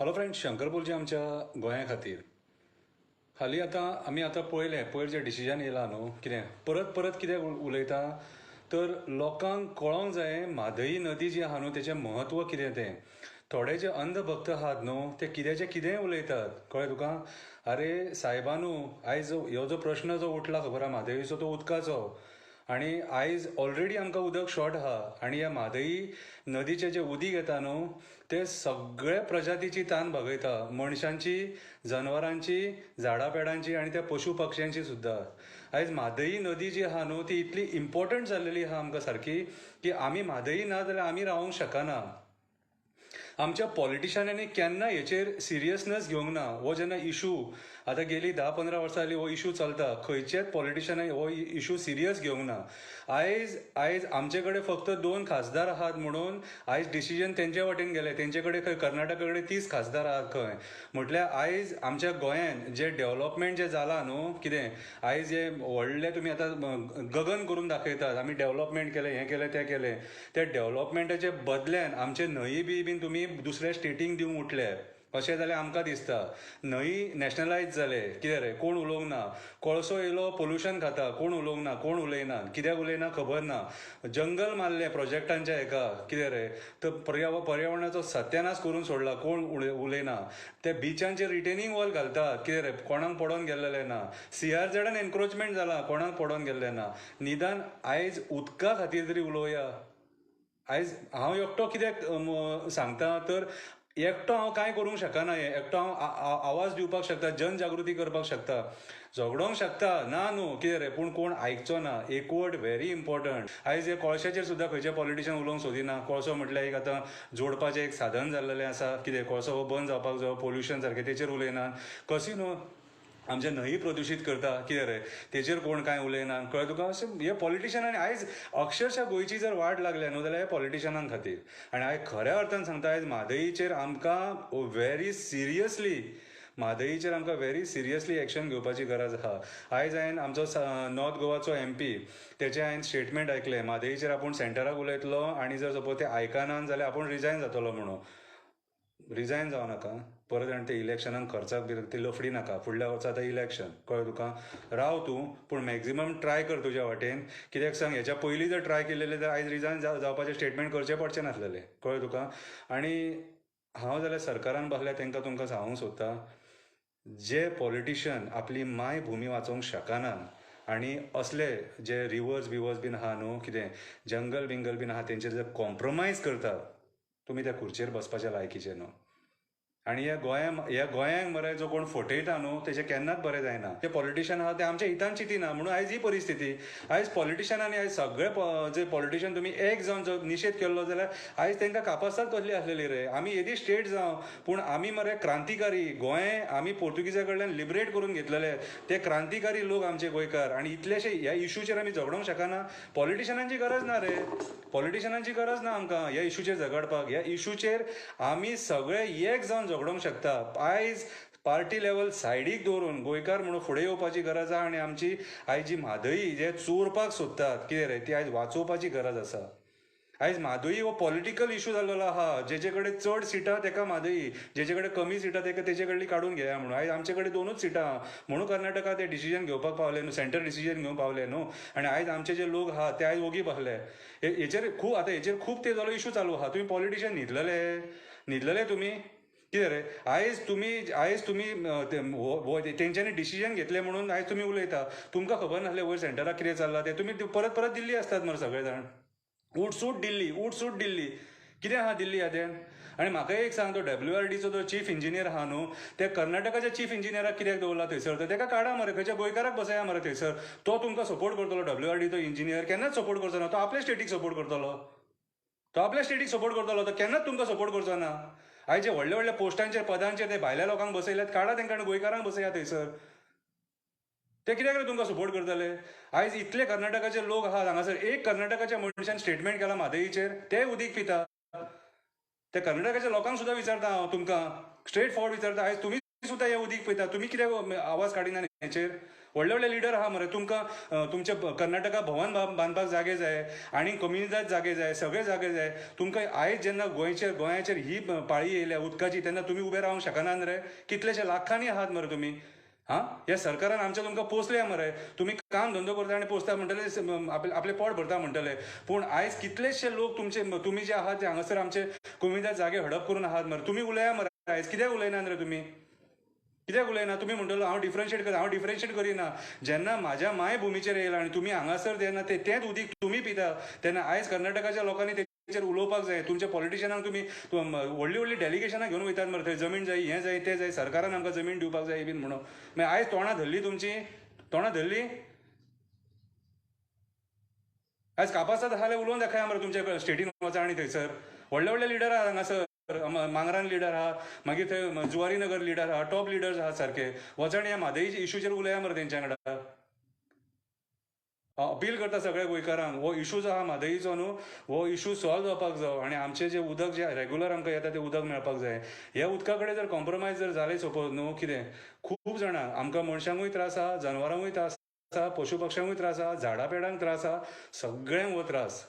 Hello friends, Shankar पोलजी आमच्या गोंया खातीर हालीं आतां आमी आतां पळयलें, पयर जें डिसिजन येयलां न्हू कितें परत परत कितें उलयता तर लोकांक कळोंक जाय म्हादई नदी जी आहा न्हू तेचें म्हत्व कितें तें. थोडे जे अंधभक्त आहात न्हू ते कित्याचें कितेंय उलयतात, कळ्ळें तुका? आरे सायबानू, आयज हो जो प्रश्न जो उठला खबर आहा म्हादईचो, तो उदकाचो, आनी आयज ऑलरेडी आमकां उदक शॉर्ट आहा आनी ह्या म्हादई नदीचें जें उदीक येता न्हू तें सगळे प्रजातीची तान भागयता, मनशांची, जनवरांची, झाडां पेडांची आनी त्या पशु पक्ष्यांची सुद्दां. आयज म्हादई नदी जी आहा न्हू ती इतली इम्पॉर्टंट जाल्लेली आहा आमकां सारकी की आमी म्हादई ना जाल्यार आमी रावोंक शकना. आमच्या पॉलिटिशनांनी केन्ना हेचेर सिरियसनेस घेवंक ना. हो जेन्ना इशू आतां गेली 10-15 वर्सां जाली हो इशू चलता, खंयचेच पॉलिटिशनांनी हो इशू सिरियस घेवंक ना. आयज आयज आमचे कडेन फक्त 2 खासदार आहात म्हणून आयज डिसिजन तेंचे वाटेन गेले. तेंचे कडेन खंय कर्नाटका कडेन 30 खासदार आहात खंय. म्हटल्यार आयज आमच्या गोंयान जे डेव्हलपमेंट जें जालां न्हू कितें आयज जे व्हडलें तुमी आतां गगन करून दाखयतात आमी डेव्हलपमेंट केलें, हें केलें, तें केलें, त्या डेव्हलपमेंटाच्या बदल्यान आमचे न्हंयी बी बीन तुमी दुसऱ्या स्टेटींक दिवंक उठले अशें जाल्यार आमकां दिसता. न्हंय नॅशनलायज जाले कितें रे, कोण उलोवंक ना. कोळसो येयलो पोल्युशन खाता, कोण उलोवंक ना, कोण उलयना, कित्याक उलयना खबर ना. जंगल मारलें प्रोजेक्टांच्या हेका कितें रे, तर पर्यावरणाचो सत्यानाश करून सोडला, कोण उलयना. ते बिचांचेर रिटेनिंग वॉल घालतात कितें रे, कोणाक पडोन गेल्लेलें ना. सीआरझेडान एनक्रोचमेंट जाला, कोणाक पडोन गेल्लें ना. निदान आयज उदका खातीर तरी उलोवया. आयज हांव एकटो कित्याक सांगता तर एकटो हांव कांय करूंक शकना, हें एकटो हांव आवाज दिवपाक शकता, जनजागृती करपाक शकता, झगडोंक शकता ना न्हू कितें रे, पूण कोण आयकचो ना. एकवट व्हेरी इम्पॉर्टंट. आयज हे कोळशाचेर सुद्दां खंयचे पॉलिटिशन उलोवंक सोदिना. कोळसो म्हटल्यार एक आतां जोडपाचें एक साधन जाल्लेलें आसा कितें, कोळसो हो बंद जावपाक जाय, पोल्युशन सारकें तेचेर उलयना. कशी न्हू आमचे न्हंय प्रदुशीत करता कितें रे, तेचेर कोण कांय उलयना, कळ्ळें तुका? अशें हे पॉलिटिशनांनी आयज अक्षरशा गोंयची जर वाट लागल्या न्हू जाल्यार हे पॉलिटिशनां खातीर. आनी आयज खऱ्या अर्थान सांगता, आयज म्हादईचेर आमकां व्हेरी सिरियसली, म्हादईचेर आमकां व्हेरी सिरियसली एक्शन घेवपाची गरज आहा. आयज हांवें आमचो नॉर्थ गोवाचो एमपी तेचें हांवें स्टेटमेंट आयकलें, म्हादईचेर आपूण सेंटराक उलयतलो आनी जर सपोज ते आयकना जाल्यार आपूण रिजायन जातलो म्हणून. रिजायन जावं नाका परत, आनी ते इलेक्शनाक खर्चाक बी ती लफडी नाका. फुडल्या वर्सा आतां इलेक्शन, कळ्ळें तुका? राव तूं, पूण मॅक्झिमम ट्राय कर तुज्या वाटेन. कित्याक सांग, हेच्या पयलीं जर ट्राय केलेलें जाल्यार आयज रिजायन जावपाचें स्टेटमेंट करचें पडचें नासलेलें, कळ्ळें तुका? आनी हांव जाल्यार सरकारान बसल्यार तांकां तुमकां सांगूंक सोदता, जे पॉलिटिशन आपली मायभुमी वाचोवंक शकनात आनी असले जे रिवर्स बिवर्स बीन आहा न्हू कितें जंगल बिंगल बीन आहा तेंचेर जर कॉम्प्रोमायज करतात, तुमी त्या खुर्चेर बसपाच्या लायकीचे न्हू. आनी ह्या गोंयांक मरे जो कोण फटयता न्हू तेचें केन्नाच बरें जायना. ते पॉलिटिशन आहा ते आमच्या हितान चिंतिना म्हणून आयज ही परिस्थिती. आयज पॉलिटिशनांनी आयज सगळे जे पॉलिटिशन तुमी एक जावन जो निशेध केल्लो जाल्यार आयज तांकां कापास्ताद कसली आसलेली रे. आमी येदी स्टेट जावं पूण आमी मरे क्रांतिकारी, गोंय आमी पोर्तुगीजा कडल्यान लिबरेट करून घेतलेले, ते क्रांतिकारी लोक आमचे गोंयकार. आनी इतलेशे ह्या इशूचेर आमी झगडोंक शकना. पॉलिटिशनांची गरज ना रे, पॉलिटिशनांची गरज ना आमकां ह्या इशूचेर झगडपाक. ह्या इशूचेर आमी सगळे एक जावन झगडोंक शकता. आयज पार्टी लेवल सायडीक दवरून गोंयकार म्हणून फुडें येवपाची गरज आहा आनी आमची आयज जी म्हादई जे चोरपाक सोदतात कितें रे ती आयज वाचोवपाची गरज आसा. आयज म्हादई हो पॉलिटिकल इशू जाल्लो आहा. जेचे कडेन चड सिटां तेका म्हादई, जेचे कडेन कमी सिटां तेका तेचे कडली काडून घेया म्हणून. आयज आमचे कडेन 2च सिटां आहा म्हणून कर्नाटका ते डिसिजन घेवपाक पावले न्हू, सेंटर डिसिजन घेवंक पावले न्हू. आनी आयज आमचे जे लोक आहा ते आयज ओगी बसले. हेचेर खूब आतां हेचेर खूब ते जालो इशू चालू आहा. तुमी पॉलिटिशन न्हिदलेले, न्हिदलेले तुमी कितें रे? आयज तुमी तेंच्यांनी डिसिजन घेतलें म्हणून आयज तुमी उलयता. तुमकां खबर नासलें वयर सेंटराक कितें चल्लां तें. तुमी परत परत दिल्ली आसतात मरे सगळे जाण, उठसूट दिल्ली, उठसूट दिल्ली, कितें आहा दिल्ली आहा तें. आनी म्हाका एक सांग, तो WRDचो जो चीफ इंजिनियर आहा न्हू ते कर्नाटकाच्या चीफ इंजिनियराक कित्याक दवरला थंयसर? तर तेका काडा मरे, खंयच्या गोंयकाराक बसया मरे थंयसर. तो तुमकां सपोर्ट करतलो. WRDचो इंजिनियर केन्नाच सपोर्ट करचो ना, तो आपल्या स्टेटीक सपोर्ट करतलो, तो आपल्या स्टेटीक सपोर्ट करतलो, तो केन्नाच तुमकां सपोर्ट करचो ना. आयज जे व्हडल्या व्हडल्या पोस्टांचेर पदांचेर ते भायल्या लोकांक बसयल्यात, काडा तांकां आनी गोंयकारांक बसया थंयसर. ते कित्याक रे तुमकां सपोर्ट करतले? आयज इतले कर्नाटकाचे लोक आहात हांगासर, एक कर्नाटकाच्या मनशान स्टेटमेंट केलां म्हादईचेर, ते उदीक पिता. ते कर्नाटकाच्या लोकांक सुद्दां विचारता हांव तुमकां, स्ट्रेट फॉरवर्ड विचारता, आयज तुमी सुद्दां हें उदीक पिता, तुमी कित्याक आवाज काडिना हेचेर? व्हडले व्हडले लिडर आहा मरे तुमकां. तुमच्या कर्नाटका भवन बांदपाक जागे जाय आनी कोमुनिदाद जागे जाय, सगळे जागे जाय तुमकां. आयज जेन्ना गोंयाचेर ही पाळी येयल्या उदकाची तेन्ना तुमी उबे रावंक शकनात रे? कितलेशे लाखांनी आहात मरे तुमी. हां, ह्या सरकारान आमच्या तुमकां पोसल्या मरे. तुमी काम धंदो करता आनी पोसता म्हणटले, आपलें पोट भरता म्हणटले, पूण आयज कितलेशे लोक तुमचे, तुमी जे आहात ते हांगासर आमचे कोमुनिदाद जागे हडप करून आहात मरे. तुमी उलया मरे आयज, कित्याक उलयनात रे तुमी? कित्याक उलयना तुमी? म्हणटलो हांव डिफरन्शिएट करता. हांव डिफरन्शिएट करिना. जेन्ना म्हाज्या मायभुमीचेर येयला आनी तुमी हांगासर जेन्ना तेंच उदीक तुमी पिता तेन्ना आयज कर्नाटकाच्या लोकांनी तेचेर उलोवपाक जाय. तुमच्या पॉलिटिशनांक तुमी व्हडली व्हडली डेलिगेशनां घेवन वयतात मरे थंय, जमीन जाय, हें जाय, तें जाय, सरकारान आमकां जमीन दिवपाक जाय बीन म्हणून. मागीर आयज तोंडां धरली तुमची, तोंडां धरली. आयज कापासाद आहा जाल्यार उलोवन दाखया मरे तुमच्या स्टेटीन वचा आनी थंयसर व्हडले व्हडले लिडर आहा हांगासर. मांगरान लिडर आहा, मागीर थंय जुवारी नगर लिडर आहा, टॉप लिडर्स आहात सारके. वचा आनी ह्या म्हादई इशूचेर उलया मरे तेंच्या वांगडा. अपील करता सगळ्या गोंयकारांक, हो इशू जो आहा म्हादईचो न्हू, हो इशू सॉल्व जावपाक जाय आनी आमचें जें उदक जें रेगुलर आमकां येता तें उदक मेळपाक जाय. ह्या उदका कडेन जर कॉम्प्रोमायज जर जालें सपोज न्हू, कितें खूब जाणां आमकां मनशांकूय त्रास आहा, जनवरांकूय त्रास आहा, पशु पक्ष्यांकूय त्रास आहा, झाडां पेडांक त्रास आहा, सगळ्यांक हो त्रास.